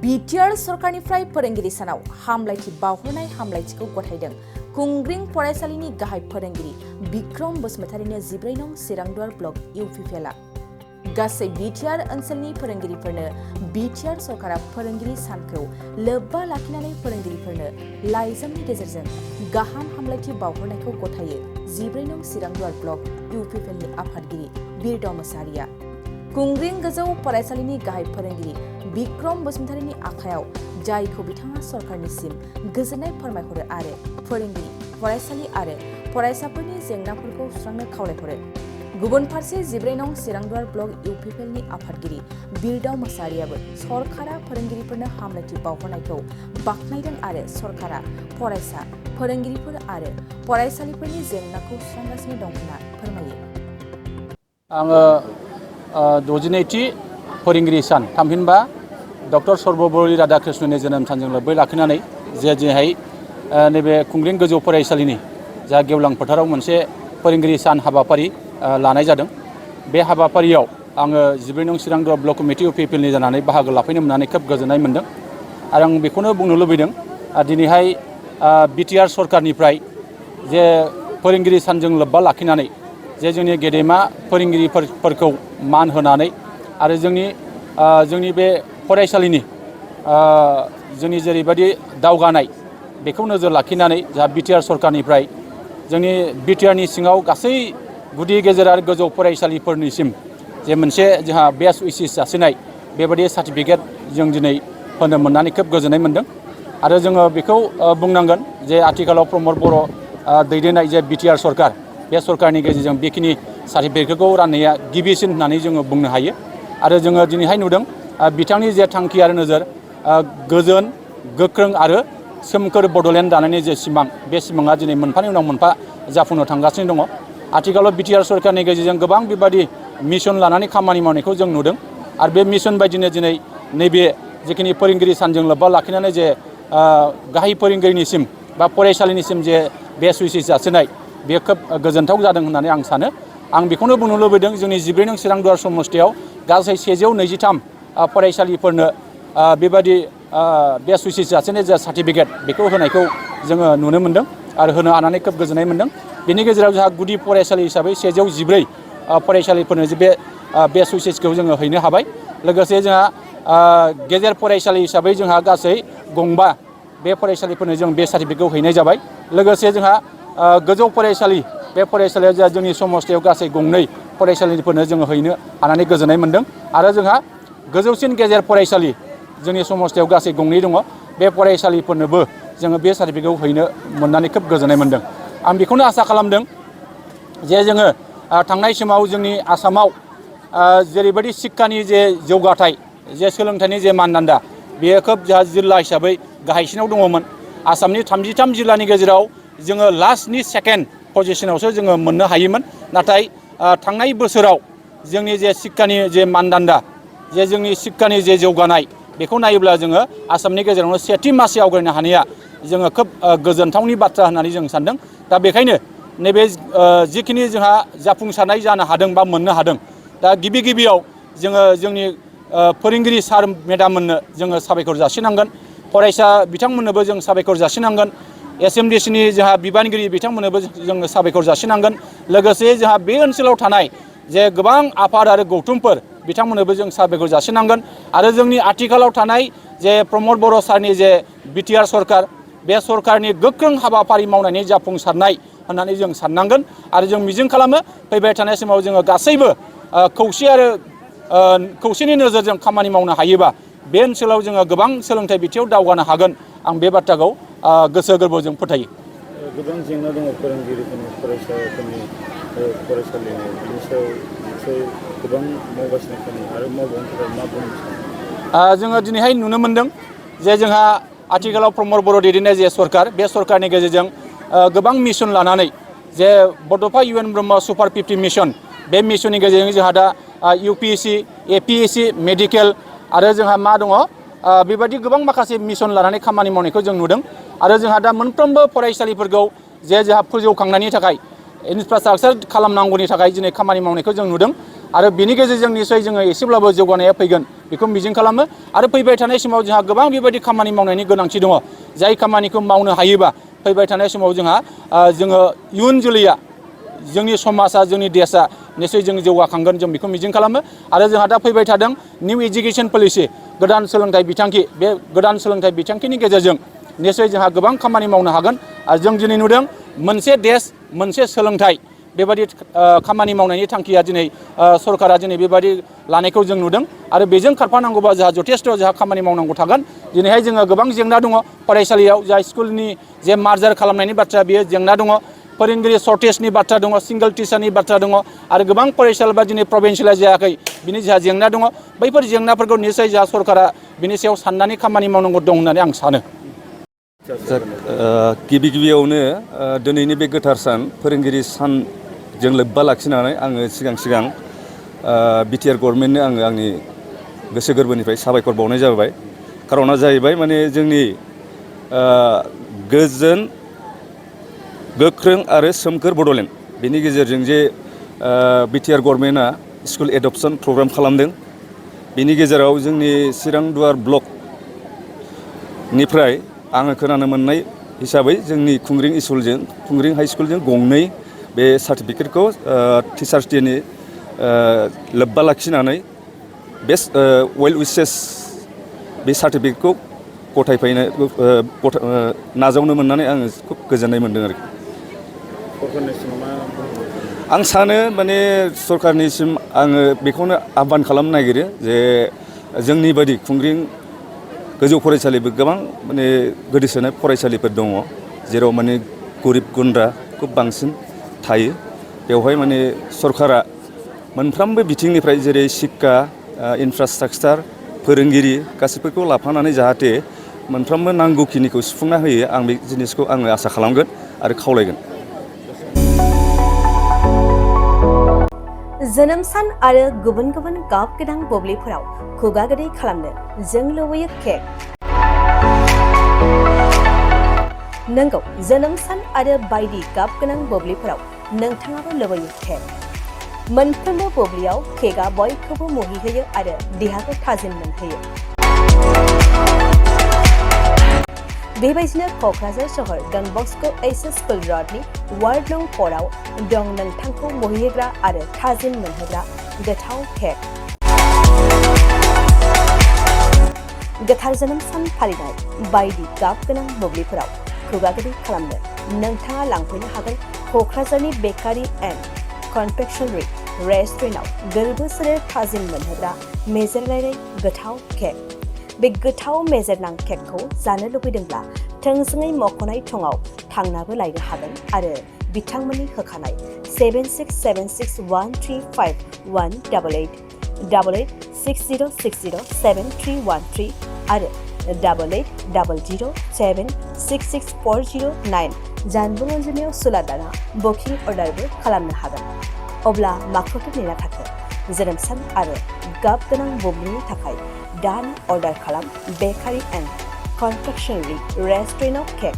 BTR सरकारनिफ्राय फोरोंगिरि सानाव हामलायथि बावहरनाय हामलायथिखौ गथायदों कुंग्रिं फरायसालिनि गाहाय फोरोंगिरि बिक्रम बसुमतारीनो 14 नं चिरांदुवार ब्लक UPPL गासै बिटिआर ओनसोलनि फोरोंगिरिफोरनो बिटिआर सरकारा फोरोंगिरि सानखौ लोब्बा लाखिनानै फोरोंगिरिफोरनो लाइजामनि गेजेरजों गाहाम हामलायथि बावहरनायखौ गथायो 14 नं चिरांदुवार ब्लक UPPLनि आफादगिरि बिरदाव मोसाहारिया कुंग्रिं गोजौ फरायसालिनि गाहाय फोरोंगिरि बिक्रम बसुमतारीनि आखायाव जायखौ बिथाङा सरकारनिसिम गोजोननाय फोरमायहरो आरो फोरोंगिरि फरायसालि आरो फरायसाफोरनि जेंनाफोरखौ सुस्रांनो खावलायहरो। गुबुन फारसे 14 नं चिरांदुवार ब्लक UPPLनि आफादगिरि बिरदाव मोसाहारियाबो सरकारा फोरोंगिरिफोरनो हामलायथि बावहरनायखौ बाख्नायदों आरो सरकारा फरायसा फोरोंगिरिफोर आरो फरायसालिफोरनि जेंनाखौ सुस्रांगासिनो दं होनना फोरमायो। आङो 62थि फोरोंगिरि सान थामहिनबा डक्टर सर्वपल्ली राधाकृष्णननि जोनोम सानजों लोब्बा लाखिनानै जे दिनैहाय नैबे कुंग्रिं गोजौ फरायसालिनि जा गेवलां फोथाराव मोनसे फोरोंगिरि सान हाबाफारि लानाय जादों। बे हाबाफारियाव आङो 14 नं चिरांदुवार ब्लक कमिटि UPPLनि जानानै बाहागो लाफैनो मोननानै खोब गोजोननाय मोनदों आरो आं बेखौनो बुंनो लुबैदों दिनैहाय बिटिआर सरकारनिफ्राय जे फोरोंगिरि सानजों लोब्बा लाखिनानै जे जोंनि गेदेमा फोरोंगिरिफोरखौ मान होनानै आरो जोंनि बे फरायसालिनि जोंनि जेरैबायदि दावगानाय बेखौ नोजोर लाखिनानै जोंहा बिटिआर सरकारनिफ्राय जोंनि बिटिआरनि सिङाव गासै गुदि गेजेर आरो गोजौ फरायसालिफोरनिसिम जे मोनसे जोंहा बेस्ट उइसिस जासिनाय बेबायदि सार्टिफिकेट जों दिनै होनो मोननानै खोब गोजोननाय मोनदों आरो जोङो बेखौ बुंनांगोन जे आथिखालाव प्रमद बर' दैदेननाय जे बिटिआर सरकार बे सरकारनि गेजेरजों बेखिनि सार्टिफिकेटखौ राननाया गिबिसिन होननानै जोङो बुंनो हायो आरो जोङो दिनैहाय नुदों बिथांनि जे थांखि आरो नोजोर गोजोन गोख्रों आरो सोमखोर बड'लेण्ड दानायनि जे सिमां बे सिमाङा दिनै मोनफानि उनाव मोनफा जाफुंनो थांगासिनो दङ। आथिखालाव बिटिआर सरकारनि गेजेरजों गोबां बेबादि मिशन लानानै खामानि मावनायखौ जों नुदों आरो बे मिशन बायदिनो दिनै नैबे जिखिनि फोरोंगिरि सानजों लोब्बा लाखिनानै जे गाहाय फोरोंगिरिनिसिम बा फरायसालिनिसिम जे बेस्ट उइसिस जासिनाय बेयो खोब गोजोनथाव जादों होननानै आं सानो। आं बेखौनो बुंनो लुबैदों जोंनि 14 नं चिरांदुवार समस्तियाव गासै 123 फरायसालिफोरनो बेबादि बेस्ट उइसिस जासिनाय जा सार्टिफिकेट बेखौ होनायखौ जोङो नुनो मोनदों आरो होनो हानानै खोब गोजोननाय मोनदों। बेनि गेजेराव जोंहा गुदि फरायसालि हिसाबै 114 फरायसालिफोरनो जे बे बेस्ट उइसिसखौ जोङो हैनो हाबाय। लोगोसे जोंहा गेजेर फरायसालि हिसाबै जोंहा गासै 2 बे फरायसालिफोरनो जों बे सार्टिफिकेटखौ हैनाय जाबाय। लोगोसे जोंहा गोजौ फरायसालि बे फरायसालियाव जोंहा जोंनि समस्तियाव गासै 2 फरायसालिफोरनो जोङो हैनो हानानै गोजोननाय मोनदों आरो जोंहा गोजौसिन गेजेर फरायसालि जोंनि समस्तियाव गासै 2 दङ। बे फरायसालिफोरनोबो जोङो बे सार्टिफिकेटखौ हैनो मोननानै खोब गोजोननाय मोनदों। आं बेखौनो आसा खालामदों जे जोङो थांनाय समाव जोंनि आसामाव जेरैबायदि शिक्षानि जे जौगाथाय जे सोलोंथाइनि जे मानदान्दा बेयो खोब जोंहा जिल्ला हिसाबै गाहायसिनाव दङमोन। आसामनि 33 जिल्लानि गेजेराव जोङो लास्टनि 2nd पजिशनावसो जोङो मोननो हायोमोन। नाथाय थांनाय बोसोराव जोंनि जे शिक्षानि जे मानदान्दा जे जोंनि शिक्षानि जे जौगानाय बेखौ नायोब्ला जोङो आसामनि गेजेरावनो 1थि मासि आवग्रिनो हानाया जोङो खोब गोजोनथावनि बाथ्रा होननानै जों सानदों। दा बेखायनो नैबे जिखिनि जोंहा जाफुंसारनाय जानो हादों बा मोननो हादों दा गिबियाव जोङो जोंनि फोरोंगिरि सार मेडाममोननो जोङो साबायखर जासिनांगोन। फरायसा बिथांमोननोबो जों साबायखर जासिनांगोन। SMDCनि जोंहा बिबानगिरि बिथांमोननोबो जोङो साबायखर जासिनांगोन। लोगोसे जोंहा बे ओनसोलाव थानाय जे गोबां आफाद आरो गौथुमफोर बिथांमोननोबो जों साबायखर जासिनांगोन आरो जोंनि आथिखालाव थानाय जे प्रमद बर' सारनि जे बिटिआर सरकार बे सरकारनि गोख्रों हाबाफारि मावनायनि जाफुंसारनाय होननानै जों साननांगोन आरो जों मिजिं खालामो फैबाय थानाय समाव जोङो गासैबो खौसेनि नोजोरजों खामानि मावनो हायोबा बे ओनसोलाव जोङो गोबां सोलोंथाइ बिथिङाव दावगानो हागोन। आं बे बाथ्राखौ गोसो गोरबोजों फोथायो। गोबां जेंना दङ फोरोंगिरिफोरनि फरायसाफोरनि फरायसालिनि बिनि सायाव गोबां मावगासिनो दङ आरो मावबावनो थाखाय मा बुंनो सानो? जोङो दिनैहाय नुनो मोनदों जे जोंहा आथिखालाव प्रमद बर' दैदेननाय जे सरकार बे सरकारनि गेजेरजों गोबां मिशन लानानै जे बड'फा UN Brahma super 50 Mission Bay मिशननि गेजेरजों जोंहा दा UPSC APSC मेडिकेल आरो जोंहा मा दङ बेबायदि गोबां माखासे मिशन लानानै खामानि मावनायखौ जों नुदों आरो जोंहा दा मोनफ्रोमबो फरायसालिफोरखौ जे जोंहा फोजौखांनायनि थाखाय इनफ्रास्ट्राक्चार खालामनांगौनि थाखाय दिनै खामानि मावनायखौ जों नुदों आरो बेनि गेजेरजों निसय जोङो एसेब्लाबो जौगानाया फैगोन बेखौ मिजिं खालामो आरो फैबाय थानाय समाव जोंहा गोबां बेबायदि खामानि मावनायनि गोनांथि दङ जाय खामानिखौ मावनो हायोबा फैबाय थानाय समाव जोङो इयुन जोलैया जोंनि समाजा जोंनि देशा निसय जों जौगाखांगोन जों बेखौ मिजिं खालामो आरो जोंहा दा फैबाय थादों निउ एजुकेशन पलिसि गोदान सोलोंथाइ बिथांखि बे गोदान सोलोंथाइ बिथांखिनि गेजेरजों निसय जोंहा गोबां खामानि मावनो हागोन आरो जों दिनै नुदों मोनसे देश मोनसे सोलोंथाइ बेबायदि खामानि मावनायनि थांखिया दिनै सरकारा दिनै बेबायदि लानायखौ जों नुदों आरो बेजों खारफानांगौबा जोंहा जथेस्थ' जोंहा खामानि मावनांगौ थागोन दिनैहाय जोङो गोबां जेंना दङ फरायसालियाव जा स्कुलनि जे मार्जार खालामनायनि बाथ्रा बेयो जेंना दङ फोरोंगिरि सर्टेजनि बाथ्रा दङ सिंगल टिचारनि बाथ्रा दङ आरो गोबां फरायसालिफोरा दिनै प्रभिन्सियेलाइज जायाखै बिनि जोंहा जेंना दङ बैफोर जेंनाफोरखौ निसय जोंहा सरकारा बिनि सायाव साननानै खामानि मावनांगौ दं होननानै आं सानो गिबियावनो दिनैनि बे गोथार सान फोरोंगिरि सानजों लोब्बा लाखिनानै आङो सिगां बिटिआर गभर्नमेन्टनो आङो आंनि गोसो गोरबोनिफ्राय साबायखर बावनाय जाबाय खारना जाहैबाय माने जोंनि गोजोन गोख्रों आरो सोमखोर बड'लेण्ड बेनि गेजेरजों जे बिटिआर गभर्नमेन्टआ स्कुल एडप्शन प्रग्राम खालामदों बेनि गेजेराव जोंनि चिरां दुवार ब्लकनिफ्राय आङो खोनानो मोननाय हिसाबै जोंनि खुंग्रिं हाइ स्कुलजों गंनै बे सार्टिफिकेटखौ टिचार्स डेनि लोब्बा लाखिनानै बेस्ट वेल उइसेस बे सार्टिफिकेटखौ गथायफैनो नाजावनो मोननानै आङो खुब गोजोननाय मोनदों आरोखि आं सानो माने सरकारनिसिम आङो बेखौनो आह्वान खालामनो नागिरो जे जोंनि बायदि खुंग्रिं गोजौ फरायसालिबो गोबां माने गोदोसोनाय फरायसालिफोर दङ जेराव माने गरिब गुन्द्रा खुब बांसिन थायो बेवहाय माने सरकारा मोनफ्रोमबो बिथिंनिफ्राय जेरै शिक्षा इनफ्रास्ट्राक्चार फोरोंगिरि गासैफोरखौ लाफानानै जाहाथे मोनफ्रोमबो नांगौखिनिखौ सुफुंना होयो आं बे जिनिसखौ आङो आसा खालामगोन आरो खावलायगोन जोनोम सान आरो गुबुन गुबुन गाब गोनां बुब्लिफोराव खुगा गोदै खालामनो जों लुबैयो केक नंगौ जोनोम सान आरो बायदि गाब गोनां बुब्लिफोराव नोंथाङाबो लुबैयो केक मोनफ्रोमबो बुब्लियाव केकआ बयखौबो मुहिहोयो आरो देहाखौ थाजिम मोनहोयो बेबायदिनो क'क्राझार सहर डन बस्क' एच.एस. स्कुल र'डनि वार्ड नं 4 आव दं नोंथांखौ मुहिहोग्रा आरो थाजिम मोनहोग्रा गोथाव केक गोथार जोनोम सान फालिनाय बायदि गाब गोनां बुब्लिफोराव खुगा गोदै खालामनो नोंथाङा लांफैनो हागोन क'क्राझारनि बेकारि एन्ड कनफेक्शनारि रेस्टुरेन्टआव गोरबो सोलेर थाजिम मोनहोग्रा मेजेरलायनाय गोथाव केक बे गोथाव मेजेरनां केकखौ जानो लुबैदोंब्ला थोंजोङै मख'नाय थंआव थांनाबो लायनो हागोन आरो बिथांमोननि होखानाय 767601351888 8860607313 आरो 880007664009 जानबुं अनजिमायाव सुलादाना बुकिं अर्डारबो खालामनो हागोन अब्ला माखौथो नेना थाखो जोनोम सान आरो गाब गोनां बुब्लिनि थाखाय दान अर्डार खालाम बेकारि एन्ड कनफेक्शनारि रेस्टुरेन्टआव केक